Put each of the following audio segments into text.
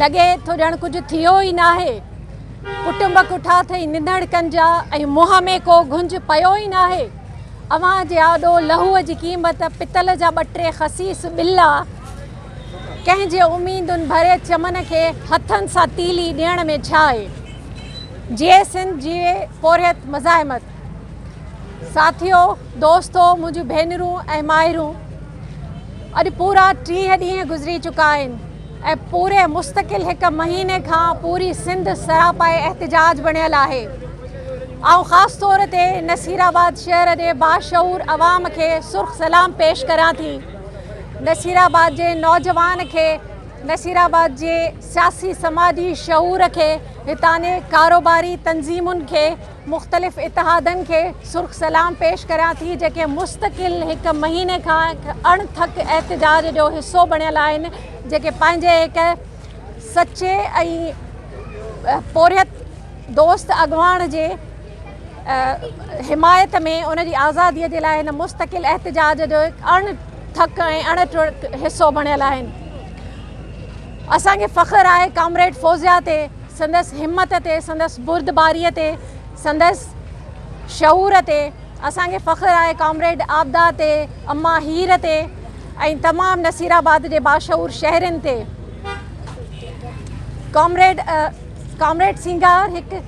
لڳي ٿو ڄڻ ڪجهه ٿيو ئي ناهي. ڪٽنب ڪٺا اٿئي ننڌڻڪن جا ۽ منهن ۾ ڪو گهنج پيو ئي ناهي. اوهان جي آڏو لهوء جي قيمت پتل جا ٻه ٽي خسيس ٻلا ڪنهن جي اميدن ڀري چمن کي هٿن سان تيلي ڏيڻ ۾ ڇا آهي. جيئي سنڌ جيئي پورهيت مزاحمت. ساٿيو، دوستو، منهنجون ڀينرون ۽ مائرون اڄ پورا 30 ڏينهن گذري چڪا آهن. ۽ پوري مستقل هڪ مهيني کان پوري سنڌ سراپائي احتجاج بڻيل آهي. آئون خاص طور تي نصير آباد شهر جي باشعور عوام کي سرخ سلام پيش ڪريان ٿي. نصير آباد جي نوجوان کي، نصير آباد جي سياسي سماجي شعور کي، هتان جي ڪاروباري تنظيمن کي، مختلف اتحادن کي سرخ سلام پيش ڪريان ٿي جيڪي مستقل هڪ مهيني کان هڪ اڻ ٿڪ احتجاج جو حصو بڻيل آهن جيڪي پنهنجي هڪ سچي ۽ پورهيت دوست اڳواڻ جي حمايت ۾ ان جي آزادي جي لاء هن مستقل احتجاج جو هڪ اڻ ٿڪ ۽ اڻ ٽرڪ حصو بڻيل آهن. اسان کي فخر آهي ڪامريڊ فوزيا تي، سندس همت تي، سندس بردباريء تي، سندس شعور تي، اسان کي فخر آهي ڪامريڊ عابده تي، اما هير تي ۽ تمام نصير آباد جي باشعور شهرين تي. ڪامريڊ ڪامريڊ سينگار هڪ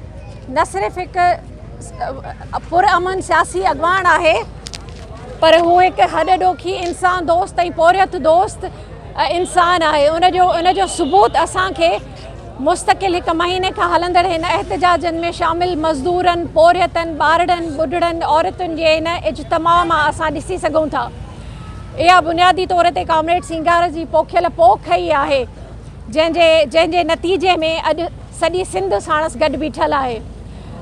نه صرف هڪ پرامن سياسي اڳواڻ آهي پر هو هڪ هڏ ڏوکي انسان دوست ۽ پورهيت دوست انسان آهي ان جو ان جو ثبوت اسان کي مستقل هڪ مهيني کان هلندڙ هن احتجاجن ۾ شامل مزدورن، پورهيتن، ٻارڙن، ٻڍڙن، عورتن جي هن اجتماع مان اسان ڏسي سگهون ٿا. اها بنيادي طور تي ڪامريڊ سينگار جي پوکيل پوک ئي آهي جنهن جي جنهن جي نتيجي ۾ اڄ سڄي سنڌ ساڻس گڏ بيٺل آهي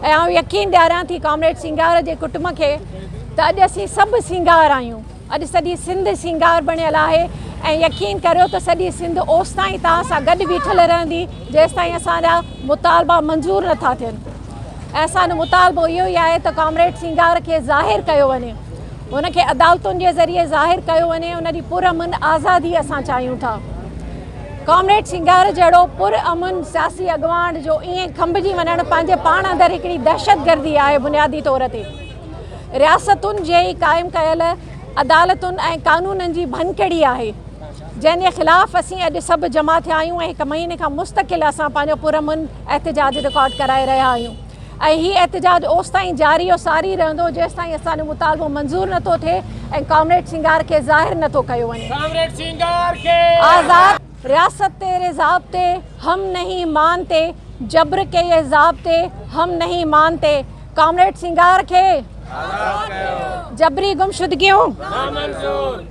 ۽ آئون يقين ڏياريان ٿي ڪامريڊ سينگار جي ڪٽنب کي ته اڄ اسين سڀ سينگار آهيون. اڄ سڄي سنڌ سينگار بڻيل آهي ۽ يقين ڪريو ته سڄي سنڌ اوستائين توهان سان گڏ بيٺل رهندي جيستائين اسان جا مطالبا منظور نه ٿا ٿين ۽ اسان جو مطالبو اهو ئي آهي ته ڪامريڊ سينگار کي ظاهر ڪيو وڃي ان کي عدالتن جي ذريعي ظاهر ڪيو وڃي ان جي پر امن آزادي اسان چاهيون ٿا ڪامريڊ سينگار جهڙو پر امن سياسي اڳواڻ جو ائين کنڀجي وڃڻ پنهنجي پاڻ اندر هڪڙي دهشتگردي آهي بنيادي طور تي رياستن جي ئي قائم ڪيل عدالتن ۽ قانونن جي ڀڃڪڙي آهي جنهن جي خلاف اسين اڄ سڀ جمع ٿيا آهيون ۽ هڪ مهيني کان مستقل اسان پنهنجو پرامن احتجاج رڪارڊ ڪرائي رهيا آهيون ۽ هي احتجاج اوستائين جاري و ساري رهندو جيستائين اسان جو مطالبو منظور نٿو ٿئي ۽ ڪامريڊ سينگار کي ظاهر نٿو ڪيو وڃي. ڪامريڊ سينگار کي آزاد. رياست تيري ضابطي هم نهين مانتي جبر ڪي يي ضابطي هم نهين مانتي ڪامريڊ سينگار کي آزاد ڪيو. جبري گمشدگيون نامنظور.